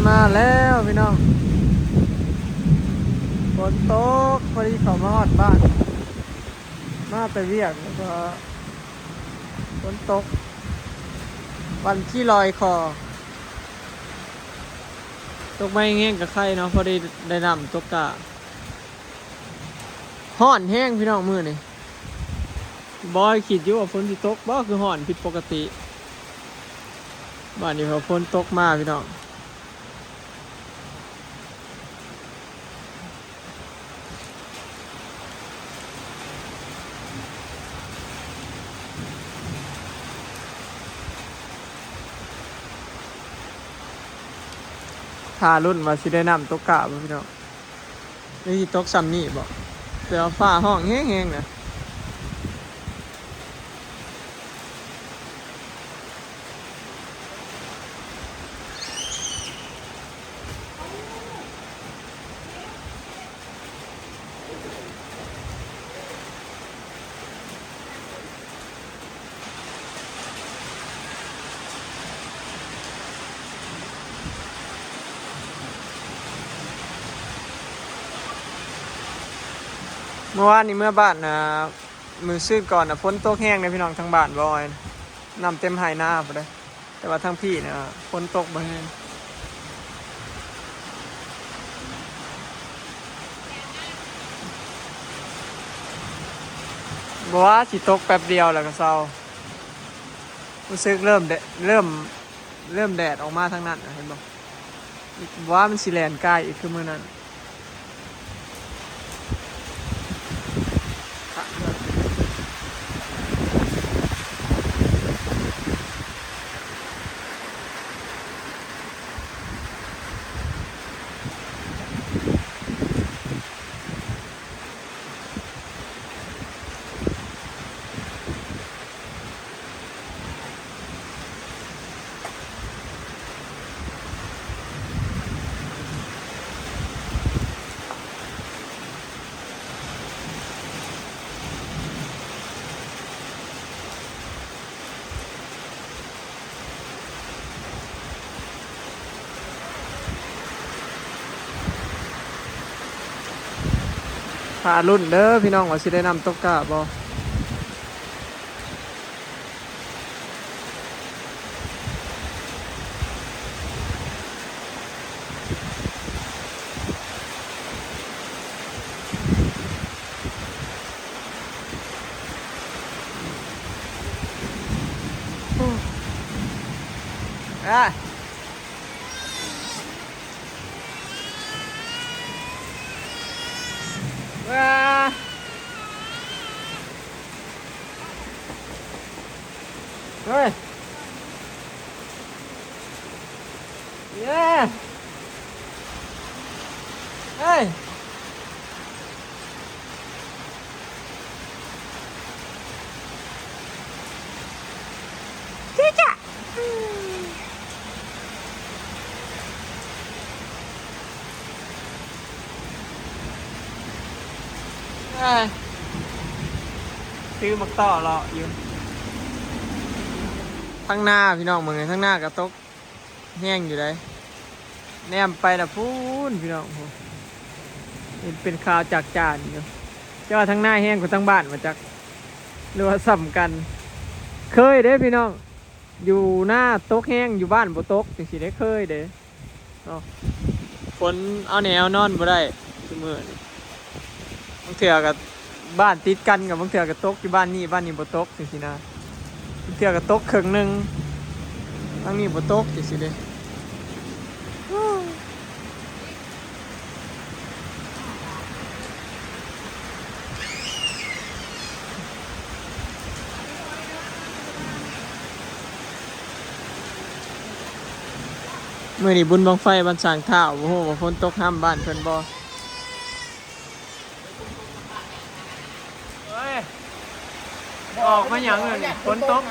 ມາແລ້ວພີ່ນ້ອງ ຝົນຕົກ ພໍດີເຂົ້າມາຮອດບ້ານ ມາແຕ່ວຽກ ແລ້ວກໍຝົນຕົກ ບັນຈີລອຍຄໍ ຕົກມາແຮງໆ ກໍໄຄເນາະ ພໍດີໄດ້ນ້ຳຕົກກະ ຮ້ອນແຮງພີ່ນ້ອງມື້ນີ້ ບອຍຄິດຢູ່ວ່າຝົນຊິຕົກບໍ່ ຄືຮ້ອນຜິດປົກກະຕິ ບາດນີ້ກໍຝົນຕົກມາພີ່ນ້ອງ ຖ້າລຸ້ນວ່າຊິໄດ້ນ້ຳຕົກກະບໍ່ພີ່ນ້ອງ. ນີ້ຕົກຊ່ຳນີ້ບໍ ແຕ່ວ່າຟ້າຮ້ອງແຮງໆ ນະ. ເມື່ອວານນີ້ເມືອບ້ານນະ ມື້ຊືນກ່ອນນະ ຝົນຕົກແຮງເດ້ພີ່ນ້ອງ ທາງບ້ານບອຍ ນ້ຳເຕັມໄຮ່ນາພຸ້ນເດ້ ແຕ່ວ່າທາງພີ້ນະ ຝົນຕົກບໍ່ແຮງ ບໍ່ວ່າຊິຕົກແປັບດຽວແລ້ວກໍເຊົາ. ຮູ້ສຶກເລີ່ມແດ ເລີ່ມ ເລີ່ມແດດອອກມາທາງນັ້ນນະ ເຫັນບໍ່ ວ່າມັນຊິແລ່ນກາຍອີກຄືມື້ນັ້ນ. ຖ້າລຸ້ນເດີພີ່ນ້ອງ ວ່າຊິໄດ້ນ້ຳຕົກກະບໍ່. ເຮີ້ຍ ເຢ້ ເຮີ້ຍ ເອີ ຖືໝາກຕໍ້ເລາະຢູ່ ທາງໜ້າພີ່ນ້ອງ ເບິ່ງທາງໜ້າກໍຕົກແຮງຢູ່ໃດ໋ ແນມໄປລະພຸ້ນພີ່ນ້ອງ ເຫັນເປັນຂາວຈາກຈານຢູ່ ແຕ່ວ່າທາງໜ້າແຮງກວ່າທາງບ້ານບໍ່ຈັກ ຫຼືວ່າສ່ຳກັນ ເຄີຍເດ້ພີ່ນ້ອງ ຢູ່ໜ້າຕົກແຮງ ຢູ່ບ້ານບໍ່ຕົກ ຈັ່ງຊີ້ເດ້ ເຄີຍເດ້ເນາະ ຝົນເອົາແນ່ເອົານອນບໍ່ໄດ້ຊຸມື້ນີ້ ບາງເທື່ອກໍບ້ານຕິດກັນ ກໍບາງເທື່ອກໍຕົກຢູ່ບ້ານນີ້ ບ້ານນີ້ບໍ່ຕົກ ຈັ່ງຊີ້ນະ ບາງເທື່ອກໍຕົກເຄິ່ງໜຶ່ງ ທາງນີ້ບໍ່ຕົກ ຈັ່ງຊີ້ເດ້. ມື້ນີ້ບຸນບັ້ງໄຟບ້ານຊ້າງທ້າວ ບໍ່ຮູ້ວ່າຝົນຕົກຫ້ຳບ້ານເພິ່ນບໍ່. ເອີຍ ອອກມາຫຍັງເລີຍນີ້ ຝົນຕົກ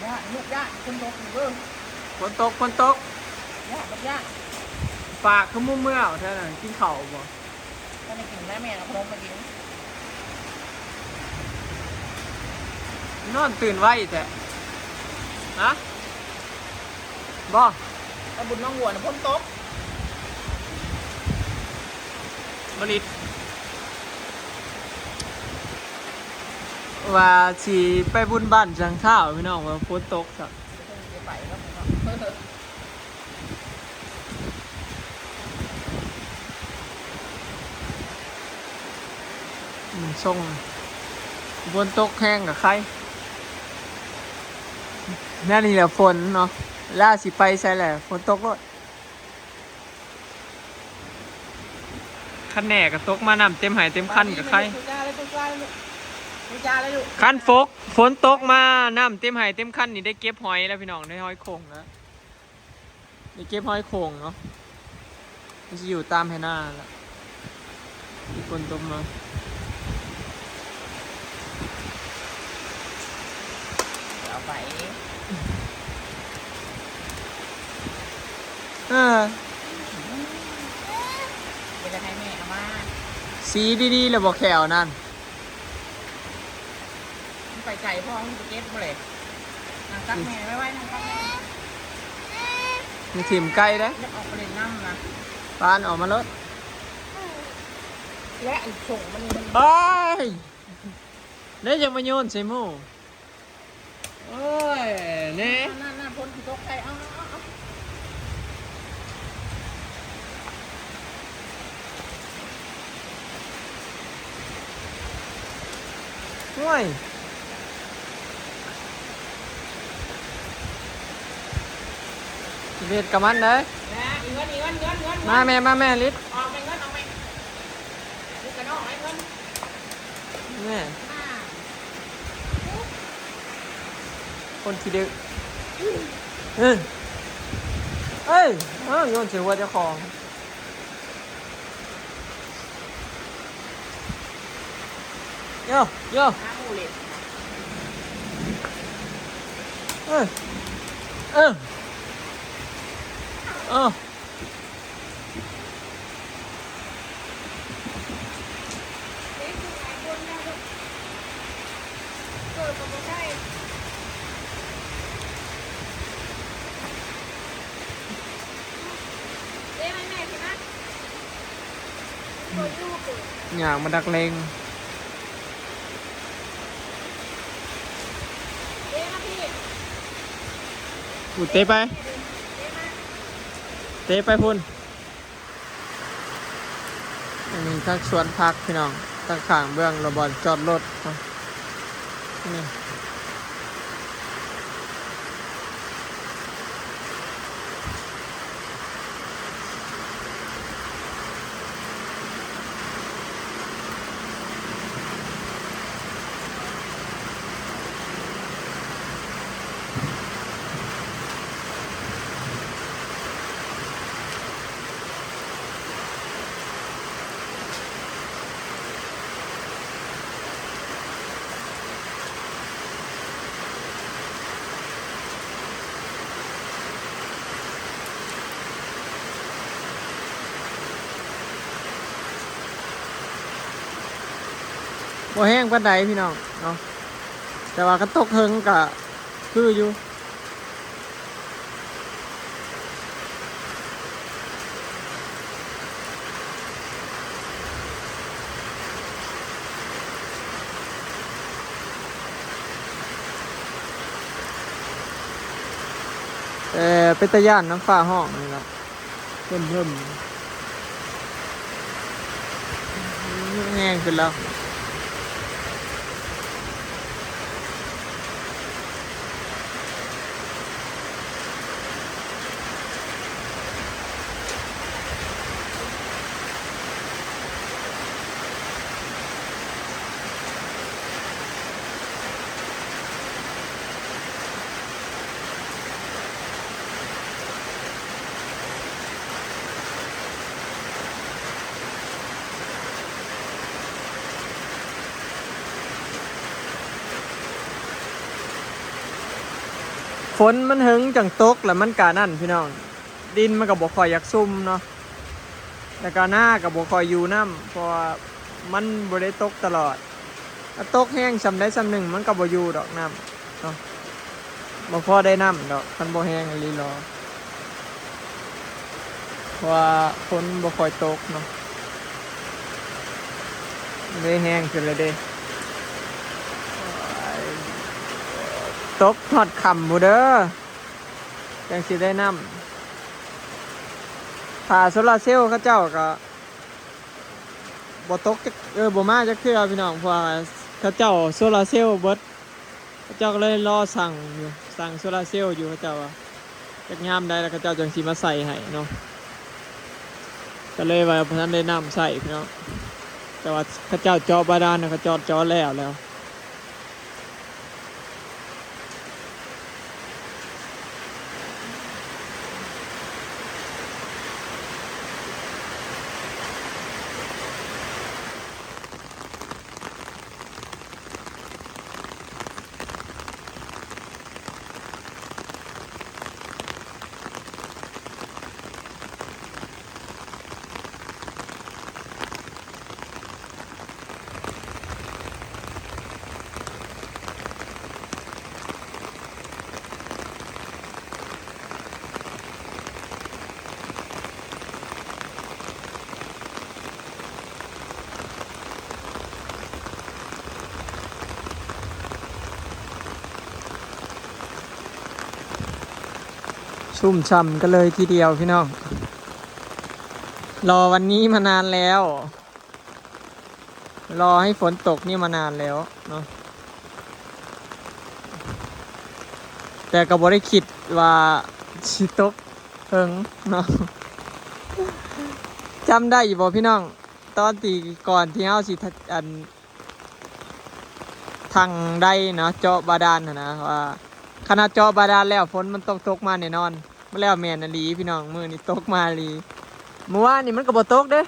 ຢ້ານ ລູກຢ້ານ ຝົນຕົກນີ້ເບິ່ງ ຝົນຕົກ ຝົນຕົກ ຢ້ານ ບັກຢ້ານ ປາກຄືໝູເມືອແທ້ນະ ກິນເຂົ້າບໍ່? ບໍ່ໄດ້ກິນນະ ແມ່ເອົາຂະໜົມມາກິນ ນອນຕື່ນໄວແທ້ ຮະ ບໍ່? ຕຳບົນໜອງບົວນະ ຝົນຕົກ ບໍ່ລິດ ວ່າຊິໄປບຸນບ້ານຊ່າງທ້າວ ພີ່ນ້ອງ ວ່າຝົນຕົກຊະ ໄປເນາະ ອືມ ສົ່ງ ຝົນຕົກແຮງກໍໄຄ ແນວນີ້ແຫຼະຝົນເນາະ ເວລາຊິໄປໃສແຫຼະ ຝົນຕົກໂລດ ຄັນແດ່ກໍຕົກມາ ນ້ຳເຕັມໄຮ່ເຕັມຄັນກໍໄຄ ຄັນຝົນ ຝົນຕົກມາ ນ້ຳເຕັມໄຮ່ເຕັມຄັນນີ້ ໄດ້ເກັບຫອຍແລ້ວ ພີ່ນ້ອງ ໄດ້ຫອຍໂຂ່ງແລ້ວ. ໄດ້ເກັບຫອຍໂຂ່ງເນາະ ມັນຊິຢູ່ຕາມໄຮ່ນາແຫຼະ ຝົນຕົກມາ ເອົາໄປ ເອີ ເປັນຈັ່ງໃດແມ່ ເອົາມາ ສີດີໆ ແລ້ວບໍ່ແຂ້ວນັ້ນ. ມັນໄປໄກພໍ ມັນໄປເກັບບໍ່ເລີຍ ນາງຕັກແມ່ໄວໆ ນາງຕັກແມ່ ຢ່າຖິ້ມໄກ່ເດ້ ຢາກອອກໄປຫຼິ້ນນຳນະ ປານອອກມາໂລດ ແລະອັນສົ່ງມັນ ໂອ້ຍ ແລ້ວຍັງມາໂຍນໃສ່ໝູ່ ໂອ້ຍ ແນ່ ນັ້ນໆໆ ຝົນຊິຕົກໃສ່ ເອົາໆໆ ໂອ້ຍ ຊິເຮັດກັບມັນເດ້ ເງິນ ເງິນ ເງິນ ເງິນ ມາແມ່ ມາແມ່ ລິດ ອອກແມ່ ເງິນອອກແມ່ ລູກກະນ້ອຍ ເງິນ ແມ່ ອ່າ ຄົນຂີ້ດື້ ເອີ ເອີຍ ເອີ ໂຍນໃສ່ຫົວເຈົ້າຂອງ. ໂຍ ໂຍ ເອີ ເອີ ເອີ ຍ່າງມາດັກແລງ ເຕະໄປ ເຕະໄປພຸ້ນ. ອັນນີ້ທາງສວນຜັກພີ່ນ້ອງ ທາງຂ້າງເບື້ອງລະບ່ອນຈອດລົດເນາະ ນີ້ ບໍ່ແຮງປານໃດພີ່ນ້ອງເນາະ ແຕ່ວ່າຄັນຕົກເຖິງກະຄືຢູ່. ແຕ່ເປັນຕາຢ້ານນຳຟ້າຮ້ອງນີ້ລະ ເພິ່ມໆ ແຮງຂຶ້ນແລ້ວ. ຝົນມັນເຫິງຈັ່ງຕົກ ແລ້ວມັນກະນັ້ນພີ່ນ້ອງ ດິນມັນກໍບໍ່ຄ່ອຍຢາກຊຸ່ມເນາະ ແລ້ວກໍນາກໍບໍ່ຄ່ອຍຢູ່ນຳ ເພາະວ່າມັນບໍ່ໄດ້ຕົກຕະຫຼອດ ຖ້າຕົກແຮງສ່ຳໃດສ່ຳໜຶ່ງ ມັນກໍບໍ່ຢູ່ດອກນ້ຳເນາະ ບໍ່ພໍໄດ້ນ້ຳດອກ ຄັນບໍ່ແຮງອີ່ຫຼີຫຼໍ. ເພາະວ່າຝົນບໍ່ຄ່ອຍຕົກເນາະ ເລີຍແຮງຂຶ້ນແລ້ວເດ້. ຕົກຮອດຄ່ຳພຸ້ນເດີ ຈັ່ງຊິໄດ້ນ້ຳ. ຖ້າໂຊລາເຊວເຂົາເຈົ້າກໍບໍ່ຕົກຈັກ ເອີ ບໍ່ມາຈັກເທື່ອພີ່ນ້ອງ ເພາະວ່າເຂົາເຈົ້າໂຊລາເຊວເບິດ. ເຂົາເຈົ້າກໍເລີຍລໍສັ່ງຢູ່ ສັ່ງໂຊລາເຊວຢູ່ ເຂົາເຈົ້າວ່າຈັກຍາມໃດແລ້ວເຂົາເຈົ້າຈັ່ງຊິມາໃສ່ໃຫ້ເນາະ. ກໍເລີຍວ່າບໍ່ທັນໄດ້ນ້ຳໃຊ້ພີ່ນ້ອງ ແຕ່ວ່າເຂົາເຈົ້າເຈາະບາດານນະ ເຂົາເຈົ້າເຈາະແລ້ວແລ້ວ. ຊຸ່ມຊ່ຳກັນເລີຍທີດຽວພີ່ນ້ອງ ລໍວັນນີ້ມານານແລ້ວ. ລໍໃຫ້ຝົນຕົກນີ້ມານານແລ້ວເນາະ ແຕ່ກໍບໍ່ໄດ້ຄິດວ່າຊິຕົກເຖິງເນາະ. ຈຳໄດ້ຢູ່ບໍ່ພີ່ນ້ອງ ຕອນທີ່ກ່ອນທີ່ເຮົາຊິ ອັນ ທັງໄດ້ເນາະ ເຈາະບາດານຫັ້ນນະ ວ່າຄັນເຮົາເຈາະບາດານແລ້ວ ຝົນມັນຕ້ອງຕົກມາແນ່ນອນ. ມັນແລ້ວແມ່ນອີ່ຫຼີພີ່ນ້ອງ ມື້ນີ້ຕົກມາອີ່ຫຼີ. ມື້ວານນີ້ມັນກໍບໍ່ຕົກເດ້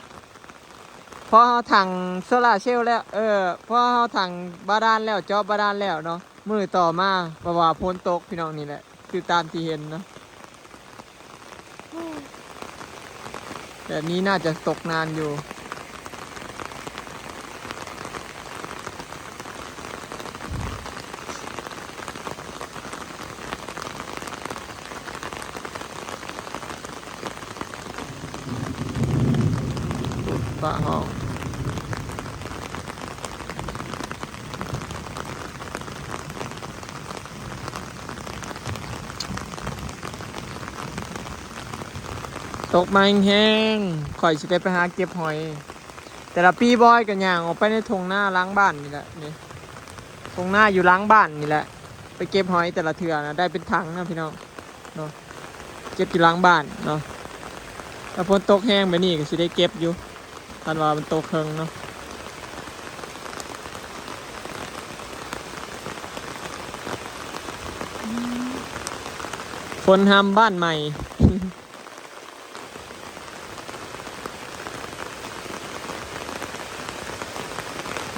ພໍເຮົາຖັງໂຊລາເຊວແລ້ວ ເອີ ພໍເຮົາຖັງບາດານແລ້ວ ເຈາະບາດານແລ້ວເນາະ ມື້ຕໍ່ມາ ແບບວ່າຝົນຕົກພີ່ນ້ອງ ນີ້ແຫຼະ ຄືຕາມທີ່ເຫັນເນາະ. ແບບນີ້ໜ້າຈະຕົກນານຢູ່. ຟ້າຮ້ອງ. ຕົກມາແຮງໆ ຂ້ອຍຊິໄດ້ໄປຫາເກັບຫອຍ. ແຕ່ລະປີບອຍກໍຍ່າງອອກໄປໃນທົ່ງນາຫຼັງບ້ານນີ້ແຫຼະ ນີ້ ທົ່ງນາຢູ່ຫຼັງບ້ານນີ້ແຫຼະ ໄປເກັບຫອຍແຕ່ລະເທື່ອນະ ໄດ້ເປັນຖັງນະພີ່ນ້ອງເນາະ ເກັບຢູ່ຫຼັງບ້ານເນາະ. ຖ້າຝົນຕົກແຮງແບບນີ້ກໍຊິໄດ້ເກັບຢູ່ ຄັນວ່າມັນຕົກເຄິ່ງເນາະ. ຝົນຮຳບ້ານໃໝ່.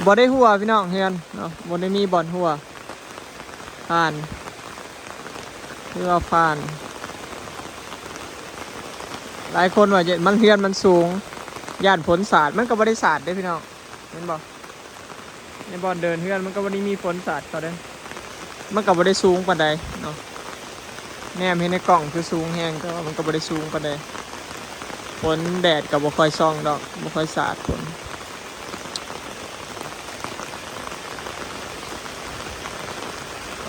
ບໍ່ໄດ້ຮົ່ວພີ່ນ້ອງ ເຮືອນເນາະ ບໍ່ໄດ້ມີບ່ອນຮົ່ວ ຜ່ານ ຄືວ່າຜ່ານ. ຫຼາຍຄົນວ່າ ມັນ ເຮືອນມັນສູງ ຢ້ານຝົນສາດ ມັນກໍບໍ່ໄດ້ສາດເດ້ພີ່ນ້ອງ ເຫັນບໍ່? ໃນບ່ອນເດີ່ນເຮືອນມັນກໍບໍ່ໄດ້ມີຝົນສາດເຂົ້າເດ້ ມັນກໍບໍ່ໄດ້ສູງປານໃດເນາະ. ແນມເຫັນໃນກ້ອງຄືສູງແຮງ ແຕ່ວ່າມັນກໍບໍ່ໄດ້ສູງປານໃດ. ຝົນແດດກໍບໍ່ຄ່ອຍສ່ອງດອກ ບໍ່ຄ່ອຍສາດຝົນ.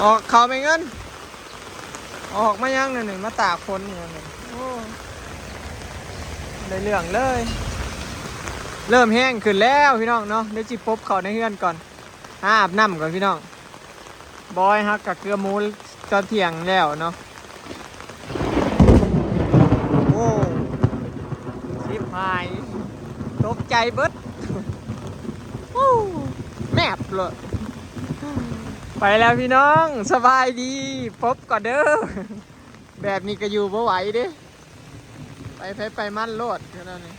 ອອກເຂົ້າແມ່ເງິນ. ອອກມາຫຍັງແນວນີ້ ມາຕາກຝົນຫຍັງນີ້ ໂອ້ ໄດ້ເລື່ອງເລີຍ. ເລີ່ມແຮງຂຶ້ນແລ້ວພີ່ນ້ອງເນາະ ດຽວຊິປົບເຂົ້າໃນເຮືອນກ່ອນ ຫາອາບນ້ຳກ່ອນພີ່ນ້ອງ. ບອຍຮັກກະເກືອໝູຕອນທ່ຽງແລ້ວເນາະ. ໂອ້ ຊິບຫາຍ ຕົກໃຈເບິດ ໂອ້ ແມບໂລດ. ໄປແລ້ວພີ່ນ້ອງ ສະບາຍດີ ປົບກ່ອນເດີ. ແບບນີ້ກໍຢູ່ບໍ່ໄຫວເດ້ ໄປໃຜໄປມັນໂລດ ແນວນີ້.